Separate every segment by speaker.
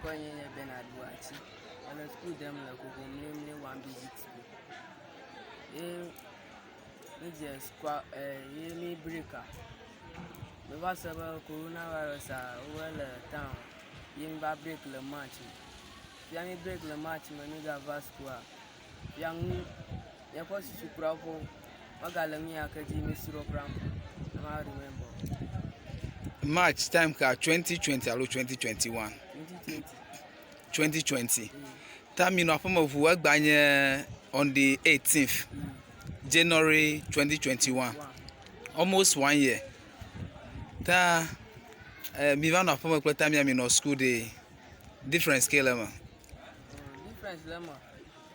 Speaker 1: Ŋkɔnye nye Bernard Boakye. Mele suku dem le Kokomlemle One Basic School. Ye mídze sukua ye mí breaka. Meva se be corona virus wobe le town ye míva break le March me. Fifia mí break le March me mígava sukua, fifia nu míaƒe susu kura ƒo. Megale nu ya ke dzi mísrɔ̃ kura o. Nyema remember o.
Speaker 2: March time ka 2020 alo 2021?
Speaker 1: 2020.
Speaker 2: 2020. Ta mi nɔ aƒeme ʋu egba nye on the 18th January 2021. Almost one year. Ta eh, mi va nɔ aƒeme kple ta mia mi nɔ school ɖe. Difference ke le eme.
Speaker 1: Difference le eme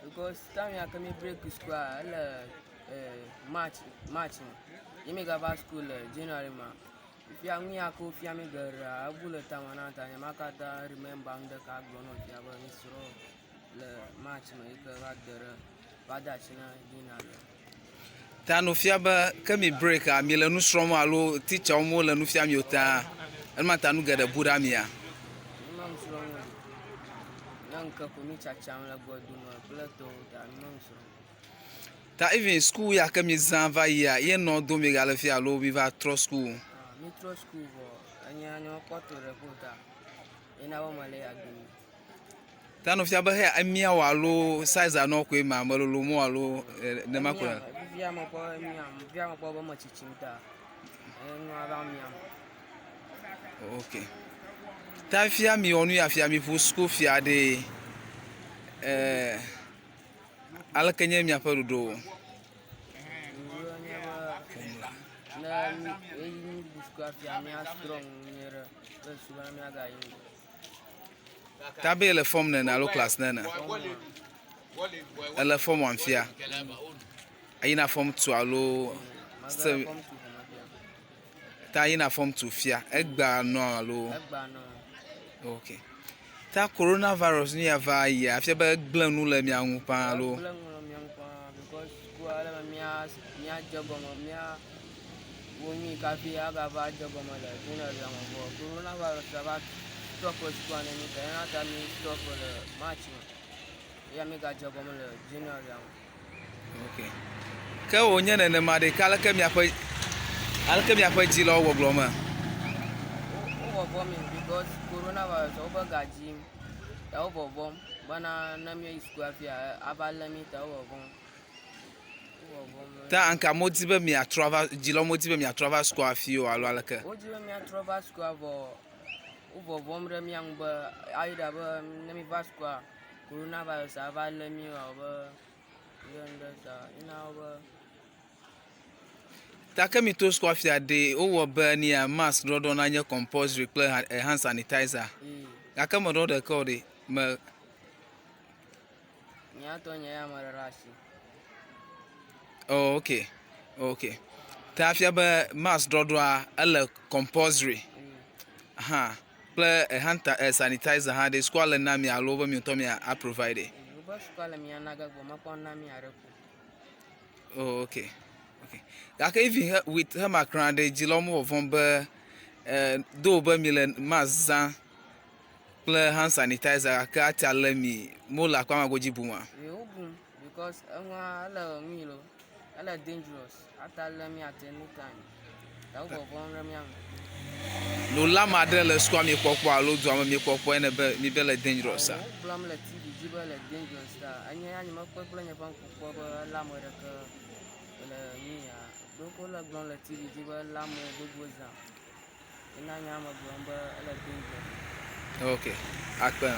Speaker 1: because time ya ke mi break school ele eh, March March me. Ye mi gava school le January ma. Fifia nu ya ke wofia mi geɖea ebu le tame na ta nyemakata remember nu ɖeka gblɔ nɔ fia be mi srɔ̃ le March me yi ke va de ɖe va de asi na January.
Speaker 2: Ta nu fia be ke mi break a mi le nu srɔ̃m alo teacher wo le nu fia mi o ta enuma ta nu geɖe bu ɖe mia.
Speaker 1: Mi me nu srɔ̃m o. Ne ŋke ko mi tsatsam le gbɔdome kple tɔwo ta mi me nu srɔ̃m.
Speaker 2: Ta even school ya ke mi zã va yia ye nɔ do mi gale fia alo mi va trɔ school.
Speaker 1: Ah, mi trɔ school vɔ enye nye mekpɔ to ɖe ko ta ye na be mele ya domi.
Speaker 2: Ta nu fia be heya emia wɔ alo size anɔ koe ma melolo mo alo eh, nema koe.
Speaker 1: Fifia mekpɔ emiam, fifia mekpɔ be metsitsim ta enua va miam.
Speaker 2: Ok. Ta fia mi wɔ nu ya fia mi ƒu school fia ɖe eh Aleke nye miaƒe ɖoɖowo?
Speaker 1: Ɖoɖowo nye be ne ɣeyiɣi míɖu sukua fia míasrɔ̃ nu nyuie ɖe be susu be míagayi ŋgɔ.
Speaker 2: Ta be ele form nene alo class nene? Ele form one fia. Eyina form two alo
Speaker 1: Mege form two xɔme fia.
Speaker 2: Ta yina form two fia. Egbea nɔ alo?
Speaker 1: Egbea nɔ.
Speaker 2: Ok. Ta coronavirus nu ya va yia efia be egblẽ nu le mia ŋu paa alo?
Speaker 1: Egblẽ nu le mia ŋu paa because sukua ele be mía míadze egɔme mía wɔ nui kafi agava dze egɔme le January me vɔ coronavirus va stop sukua ne mí ta ena ta mí stop le March me eya mígadze egɔme le January me.
Speaker 2: Ok. Ke wònye nenema ɖe, ke aleke miaƒe aleke miaƒe dzilawo gbɔgblɔ me?
Speaker 1: Wo vɔvɔm mi because coronavirus wobe ga dzim ta wo vɔvɔm bena ne míeyi suku hafi ava lé mí ta wo vɔvɔm. Wo vɔvɔm.
Speaker 2: Ta anka modi be miatrɔ ava dzilawo modi be miatrɔ ava sukua hafi o alo aleke?
Speaker 1: Wodi be míatrɔ va sukua vɔ wo vɔvɔm ɖe mía ŋu be ayi ɖa be ne míva sukua coronavirus ava lé mí o be ɖe ŋɖe ta ina wo be.
Speaker 2: Ta ke mi to sukua fia ɖe wowɔ be nia mask ɖɔɖɔ na nye compulsory kple hand sanitizer. Gake me ɖɔ ɖeke o ɖe me.
Speaker 1: Mía tɔ nye ya me ɖe ɖe asi.
Speaker 2: Oh, okay. Okay. Ta fia be mask ɖɔɖɔa ele compulsory. Hã. Kple hand sanitizer hã ɖe sukua le na mi alo be mi ŋutɔ mia a provide.
Speaker 1: Wobe sukua le mia na ge gbɔ mekpɔ na mi aɖe ko.
Speaker 2: Oh, okay. Okay. Gake even he, with hema kra ɖe dzilawo mo vɔvɔm be eh, do be mi le mask zã kple hand sanitizer gake atia lé mi mo le akpa ma godzi buma.
Speaker 1: Ye wo bum because enua ele nui lo. Ele dangerous. Ata lé mí at any time. Ta wo vɔvɔm ɖe mía ŋu.
Speaker 2: No la ma ɖe le sukua mi kpɔkpɔ alo dua me mi kpɔkpɔ ene be mi be le dangerous a.
Speaker 1: Wo gblɔm le TV dzi be le dangerous ta enye ya nye mekpɔe kple nye ƒe ŋku kpɔ be elé ame ɖeke le nui ya. Ɖo ko le gblɔm le TV dzi be elé amewo gbogbo zã. Ena nye ame gblɔm be ele dangerous.
Speaker 2: Ok, akpe.